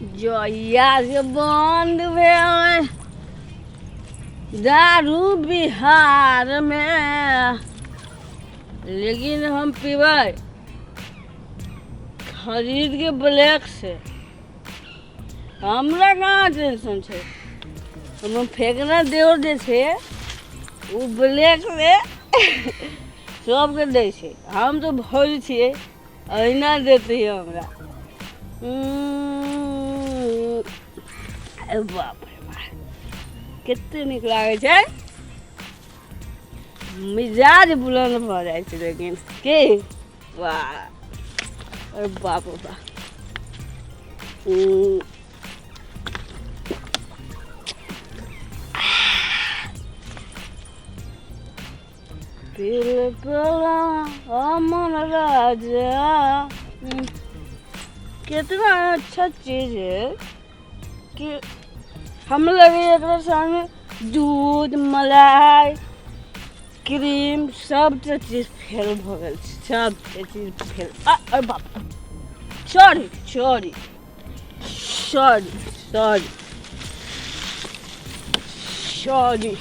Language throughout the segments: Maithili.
जहिया से बंद भेल दारू बिहारमे, लेकिन हम पीबै खरीद के ब्लैक से। हमरा कहाँ टेंशन छै, हमर फेकना देवर जे छै ओ ब्लैक से सबके दै छै। हम तऽ भौजी छियै, अहिना देतै हमरा। अरे बाप रे बाप, कते नीक लागै छै, मिजाज बुलंद भऽ जाइ छै। लेकिन की वाह, अरे बाप रे बाप। तिल तोला अमन राजा। कितना अच्छा चीज है कि हम लगे एकरा सामने दूध मलाई क्रीम सब चीज फेल भऽ गेल छै, सब चीज फेल। अरे बाप, sorry sorry sorry sorry sorry.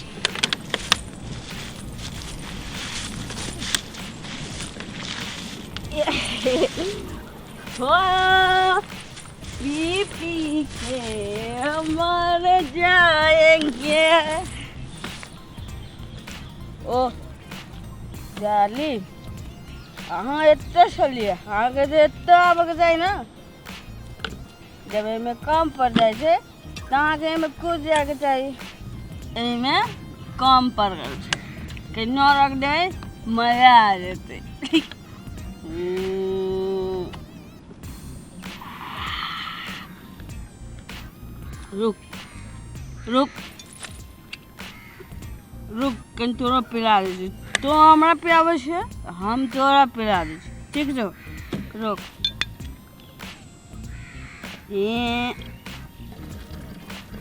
हो पी पी के मर जाएंगे। ओ जाली, अहाँ एतऽ छलियै? अहाँके जे एतऽ आबऽके चाही ने। जब एहिमे कम पड़ि जाइ छै तऽ अहाँके एहिमे कूद जायके चाही। एहिमे कम पड़ि गेल छै, केनो रख दे, मजा आ जेतै। रुक रुक रुक, कनि तोरो पिला दै छी। तो हमरा पिलाबै छै, हम तोरा पिला दै छी, ठीक छौ? रुक। ए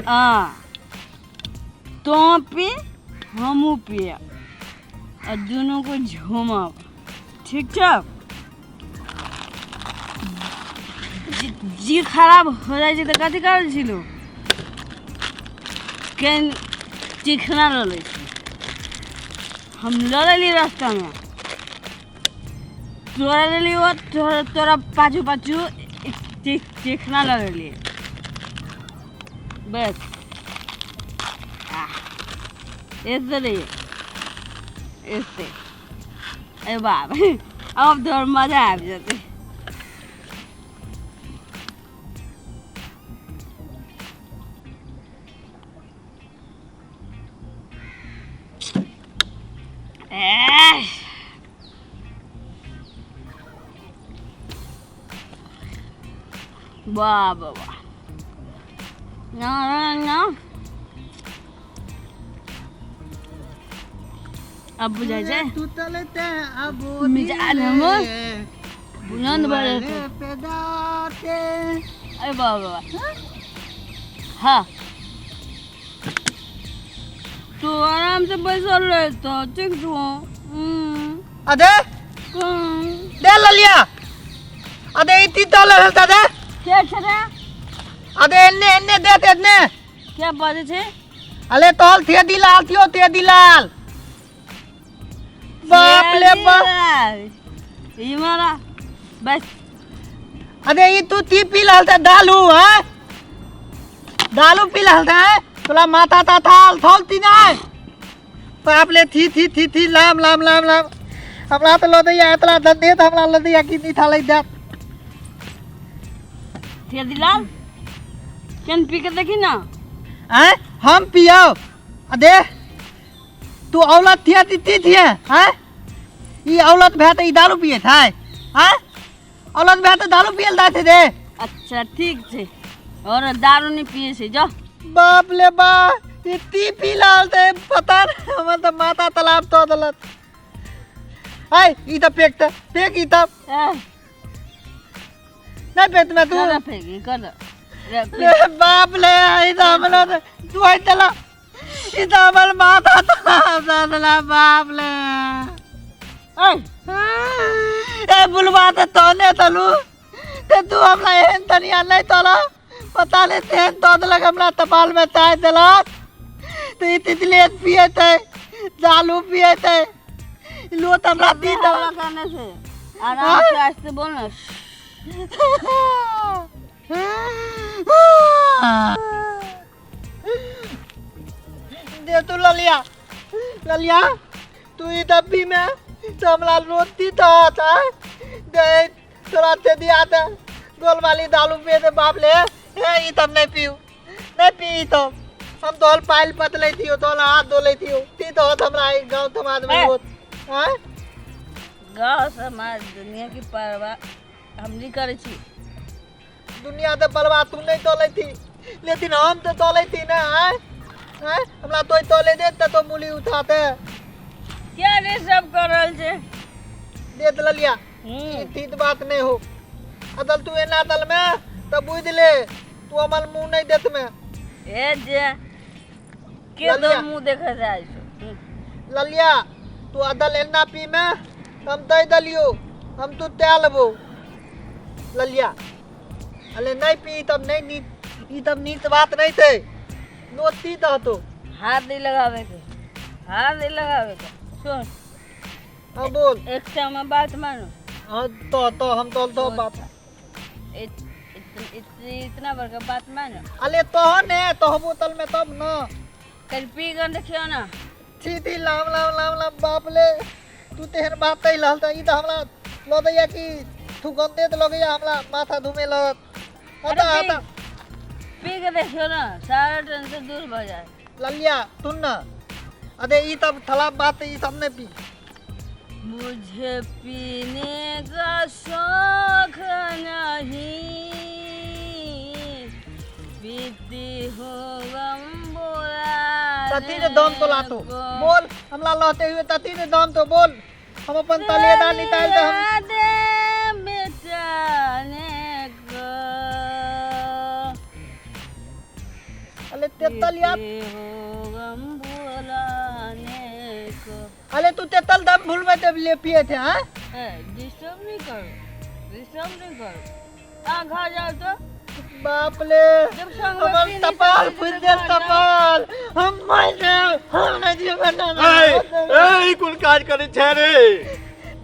आ तो पी, हमहूँ पियब आ दुनूके झूमब, ठीक छौ? जी खराब हो जाइ छै तऽ कथी करै छी लोक? केन चिखना लऽ लै छै। हम लऽ लेली रास्तामे, तोरा लेली, ओ तोरा तोरा पाछू पाछू चिखना लऽ लेली, बस। ऐसे रहिए ऐसे। अरे बाप, अब तोहर मजा आबि जेतै। एह, वाह वाह वाह, ना ना ना, अब बुझाइ छै टूटल ते अब मिजाज हमर बुलंद भऽ जेतै। पे दाते। अरे वाह वाह वाह। हाँ, तू आराम से बैसल रह तो ठीक छौ। अदे दे ललिया, अदे इति तल हेलता दे। के छै रे? अदे एन्ने एन्ने दे ते एन्ने। के बाजै छै? अले तोल थे दिलाल थियो थे दिलाल, बाप ले बाप। ई मारा बस। अरे ई तू ती पी लाल ते दालू है, दालू पी लाल ते तोला माथा ताथा थल ती नहीं। बाप ले, थी थी थी थी लाम लाम लाम लाम। हमरा तो लो दैया एतला दंदे त हमरा लो दैया की नहीं था लई दे। थे दिलाल, केन पी के देखी ना। हैं हम पियो? अदे तू औलत थिया ती ती थिया हैं? ई औलत भए त ई दारू पिए था हैं? औलत भए त दारू पियल दा थे दे। अच्छा ठीक छै, और दारू नहीं पिए छै जो। बाप ले बा, ई ती पी लाल ते पता नहीं, हमर त माथा तालाब तो दलत। ऐ ई त पेक त पेक ई त। नहीं पेक में तू कर फेंक ई कर ले बाप ले, ई त हमरो तू आई तला ई त हमर माथा तालाब दा दला बाप ले। ऐ ए बुलवा त तने तलू ते तू हमरा एहन तनिया नहीं तला। पता नहीं तेहन दऽ देलक हमरा तपाल में ताहि देलक तऽ ई तितली पियत है दालू पियत है लोत हमरा दी हल्ला करने से आराम से आस्ते बोल ना। दे तू ललिया, ललिया तू ई डब्बी में तो हमरा रोटी तो आता है दे तोरा ते दिया ते गोल वाली दालू पिए ते बाप ले हे ई तब नहीं पीऊ नहीं पी ई तो हम तोल पाइल पतले थियो तोल हाथ धो थियो ती तो होत हमरा ई गांव समाज में होत हां। गांव समाज दुनिया की परवाह हम नहीं करे छी। दुनिया ते परवाह तू नहीं तोले थी लेकिन हम तो तोले थी ना। आए आए हमरा तो तोले दे त तो मूली उठाते क्या रे सब कर रहल छे दे त ललिया ई तीत बात नहीं हो अदल तू एना दल में त बुझ ले तू हमर मुंह नहीं देत में ए जे के दो मुंह देखे जाय छो। ललिया तू अदल एना पी में हम दे दलियो हम तू ते लेबो ललिया। अले नहीं पी तब नहीं नीत ई तब नीत बात नहीं थे नोती दहतो हाथ नहीं लगावे के, हाथ नहीं लगावे के। सुन हाँ बोल एक समय बात मानो। हाँ तो हम तो बात इतना बड़का बात मानो। अले तो ने तो बोतल में तब न कल पी गन देखियो ना छी थी लाम लाम लाम लाम बाप ले तू तेहन बात तै लहल त ई त हमरा ल दैया कि तू गंदे त लगैया हमरा माथा धुमे लगत। हटा हटा पी के देखियो ना सारा टेंशन दूर भ जाए। ललिया सुन ना अरे ई तब थला बात ई सब ने पी। मुझे पीने का शौक नहीं पीती हूँ गम बोला तती ने दम तो लातो बोल हमला लहते हुए तती ने दम तो बोल हम अपन तलेदा निकाल दे हम मिटाने को। अले तेतल यार गम बोलाने को। अले तू तेतल दम भूल में तब ले पिए थे। हां डिस्टर्ब नहीं करो, डिस्टर्ब नहीं करो। आ घर जाओ तो बाप ले हमर तपाल फूल दे तपाल हम मर जाए हम नहीं जीवन ना। ए ए कोन काज करे छे रे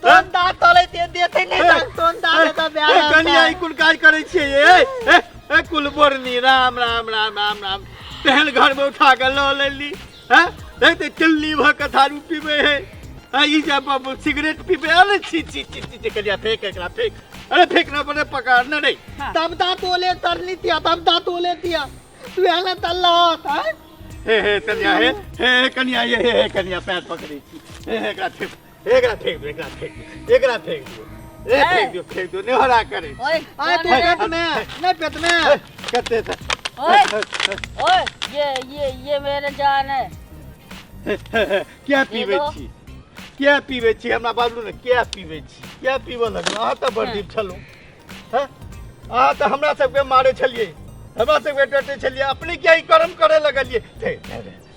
तोन दा तले दे देते नहीं दा तोन दा त ब्याह कनिया ई कोन काज करे छे ए ए ए कुल बोरनी राम राम राम राम राम तेहन घर में उठा के ल लेली। हैं देखते चिल्ली भ के थारू पीबे है ई जब सिगरेट पीबे। अरे छी छी छी छी कनिया फेंक एकरा फेंक। अरे फेंकना पड़े पकड़ना नहीं। तब दा तोले तरली थिया तब दा तोले थिया तू एना तल्ला होत है। हे हे कनिया हे हे कनिया ये हे हे कनिया पैर पकड़े छी हे हे एकरा फेंक एकरा फेंक एकरा फेंक एकरा फेंक दियो ए फेंक दियो फेंक दियो नेहरा करे। ओए आए तू पेट में नहीं पेट में कते था। ओए ओए ये ये ये मेरे जान है। क्या पीबे छी क्या पीबे छी हमरा बाबू ने क्या पीबे छी क्या पीबऽ लगलहुँ? अहाँ तऽ बड़ दीप छलहुँ हँ अहाँ तऽ हमरा सबके मारे छलियै हमरा सबके डटे छलियै अपने किया ई कर्म करे लगलियै? फेंक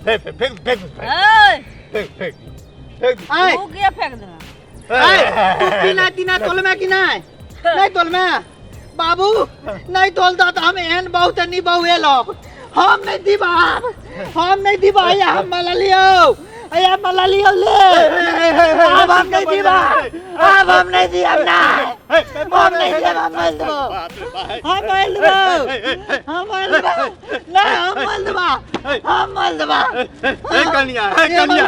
फेंक फेंक फेंक फेंक फेंक फेंक तू किया फेंक देना? तू पीना तीना तोल में कि नहीं? नहीं तोल में बाबू नहीं तोल दा तो हम एहन बहुत नहीं बहु एलब हम नहीं दीबा हम नहीं दीबा हम मललियो अया मललियो ले अब हम नहीं दीबा अब हम नहीं दिया ना हम नहीं दिया हम मल दबो हम मल दबो हम मल दबो ना हम मल दबा हम मल दबा। हे कनिया हे कनिया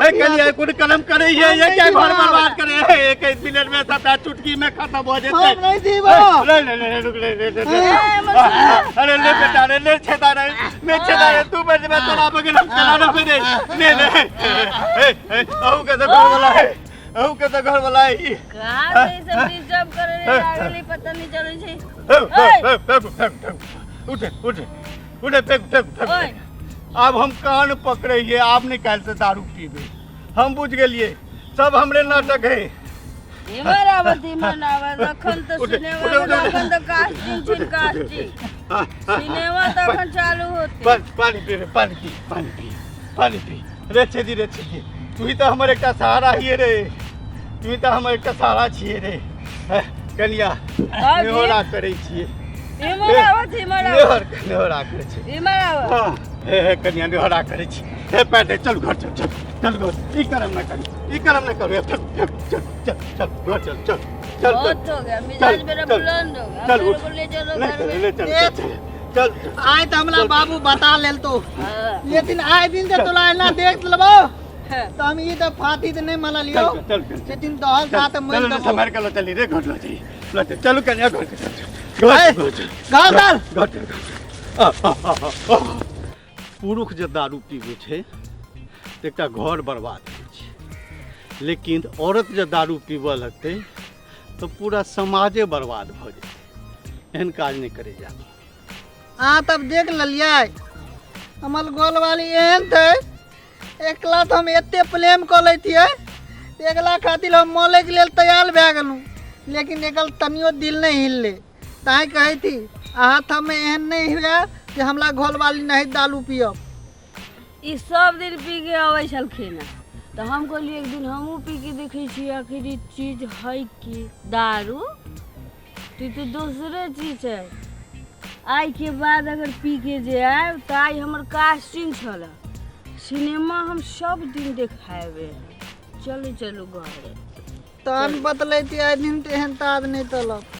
हे कनिया कोन कलम करे ये ये क्या घर बर्बाद करे है? एक एक मिनट में सबटा चुटकी में खत्म हो जेतै। हम नहीं दीबो ले ले ले रुक ले ले ले अरे ले बेटा रे ले छेदा रे मैं छेदा रे तू बैठ मैं तोरा बगल हम चला ना दे ले ले ए ए अहू के तो घर वाला है अहू के तो घर वाला है कहां से सब डिस्टर्ब करे रे लागली पता नहीं चलै छै। उठे उठे उठे फेंक फेंक फेंक। अब हम कान पकड़े ये आप निकाल से दारू पीबे हम बुझ गेलिए सब हमरे नाटक है। इमर आवत इमर आवत अखन तो सिनेमा अखन तो कास्टिंग छिन कास्टिंग सिनेमा तो अखन चालू होते। पानी पी रे पानी पी पानी पी पानी पी रे छेदी रे छेदी तू ही तो हमर एकटा सहारा हिए रे तू ही तो हमर एकटा सहारा छिए रे कनिया नेहोरा करै छिए। इमर आवत इमर आवत नेहोरा करै छी। इमहर आबऽ। हाँ, हे हे कनिया, नेहोरा करै छी, हे पैर दे, चल घर, चल चल चल घर। ई करम न करू, ई करम न करू। चल चल चल चल चल घर, चल चल चल। बहुत हो गया, मिजाज मेरा चल, बुलंद हो गया। चल, मेरे उठ। को ले चलो नहीं घर चल में। ले चल चल चल चल। आइ तऽ हमरा बाबू बता लेल तो, हाँ। लेकिन आइ दिन से तोला एना देख लेबो हाँ। तऽ हम ई तऽ फाती तऽ नहि मनलियौ। चल चल चल। लेकिन दहल साथ मरि चल देबो। संभाल के लो चली रे, घर लो चली, लो चल, चलू कन्या, घर के चल, घर ए, घर चल। घर चल। घर चल, घर। आ, आ, आ, आ, आ। पुरुष जे दारू पीबै छै तऽ एकटा घर बर्बाद होइ छै, लेकिन औरत जे दारू पीबऽ लगतै तऽ पूरा समाजे बर्बाद भऽ जेतै। एहन काज नहि करै जाब। अहाँ तब देख लेलियै, हमर गोलवाली एहन थे, एकला तऽ हम एते प्रेम कऽ लैतियै, एकला खातिर हम मरैके लेल तैयार भए गेलहुँ, लेकिन एकर तनियो दिल नहि हिललै। ताहि कहै थी, अहाँ थमे एहन नहि हुए जे हमरा घरवाली नहीं दारू पियब। ई सब दिन पी के अबै छलखिन हँ, तऽ हम कहलियै एक दिन हमहूँ पी के देखै छियै, आखिर ई चीज है की दारू, तऽ ई तऽ दोसरे चीज है। आइके बाद अगर पी के जे आयब तऽ आइ हमर कास्टिंग छल सिनेमा, हम सब दिन देखाबे। चलू चलू घर। तहन बतलैती, आइ दिन तऽ एहन ताज नहि तलब।